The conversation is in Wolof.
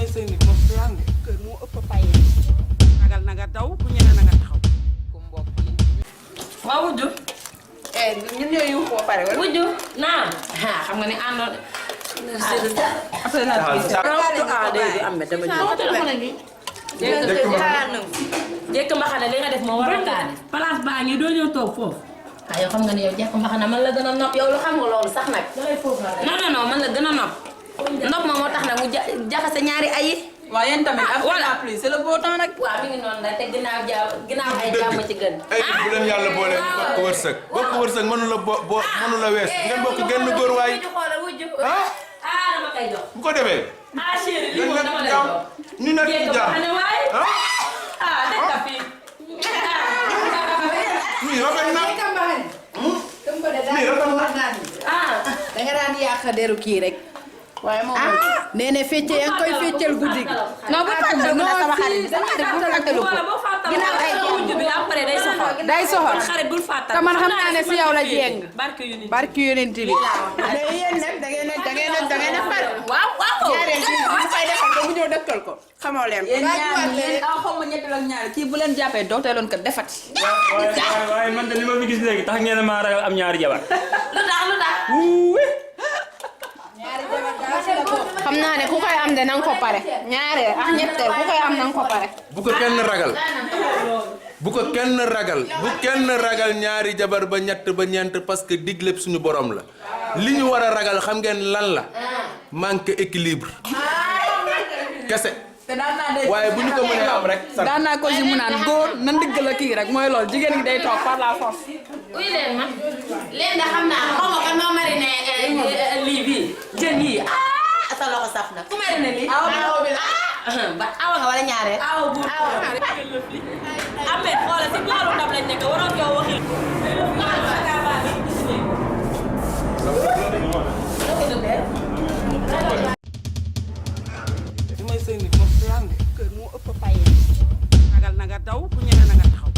may sëy nit ma flang kër moo ëpp pay nagal na nga daw ku ñene na nga taxaw ku mbokk yi waaw wujju ñun ñooy yuuxu ba pare wala wujju naam xam nga ni àndoon après la du am dama jekk mbaxana li nga def moo war a kaane place baa ngi doo ñëw toog foofu. yow xam nga ni yow jekk mbaxana man la gën a nopp yow lu xam nga loolu sax nag non man la gën a nopp nopp ma moo tax nag mu jaxase ñaari ayi waaw yéen tamit voilà plus c'est le beau temps nag waaw mi ngi noonu nag te ginnaaw ay jàmm ci gën ay bu leen yàlla boole ñu bokk wërsëg bokk wërsëg mënu la wees ngeen bokk genn góor waay dama koy jox bu ko defee chéri li moom dama lay jox ñu nekk ci jàmm dëkk ka fii nii rafet na nii rafet na da nga daan yàq deru kii rek waaye moom nee na fecce yaa ngi koy feccel guddi gi non bu fàttalu na sama xarit bu fàttalu ko ginnaaw ay wujju bi après day soxor day soxor xarit bul fàttal te man xam naa ne si yow la jéng barke yonent bi mais yéen nag da ngeen a far waaw ñaareel bi bu koy defal ko mu ñëw dëkkal ko xamoo leen ko xaw ma ñetti ak ñaari kii bu leen jàppee dooteeloon ko defati waaye man de li ma fi gis léegi tax ngeen maa ragal am ñaari jabar lu tax xam naa ne ku koy am de nanga ko pare ñaareel ak ñetteel ku koy am nanga ko pare bu ko kenn ragal bu kenn ragal ñaari jabar ba ñett ba ñeent parce que digleb suñu borom la li ñu war a ragal xam ngeen lan la manque équilibre kese waaye bu ñu ko mënee am rek daan naa ko si mu naan góor na ndigg la kii rek mooy loolu jigéen gi day toog par la force uy leen ma leen da xam naa xaw ma kan moo marine lii bii jën yi sa loxo saf na ku marine lii ba awa nga wala ñaareel awa bu Ahmed xoolal si baalu ndab lañ nekk waroo yow waxil may sëy nit ma flang kër moo ëpp pay nagal na nga daw ku ñene na nga taxaw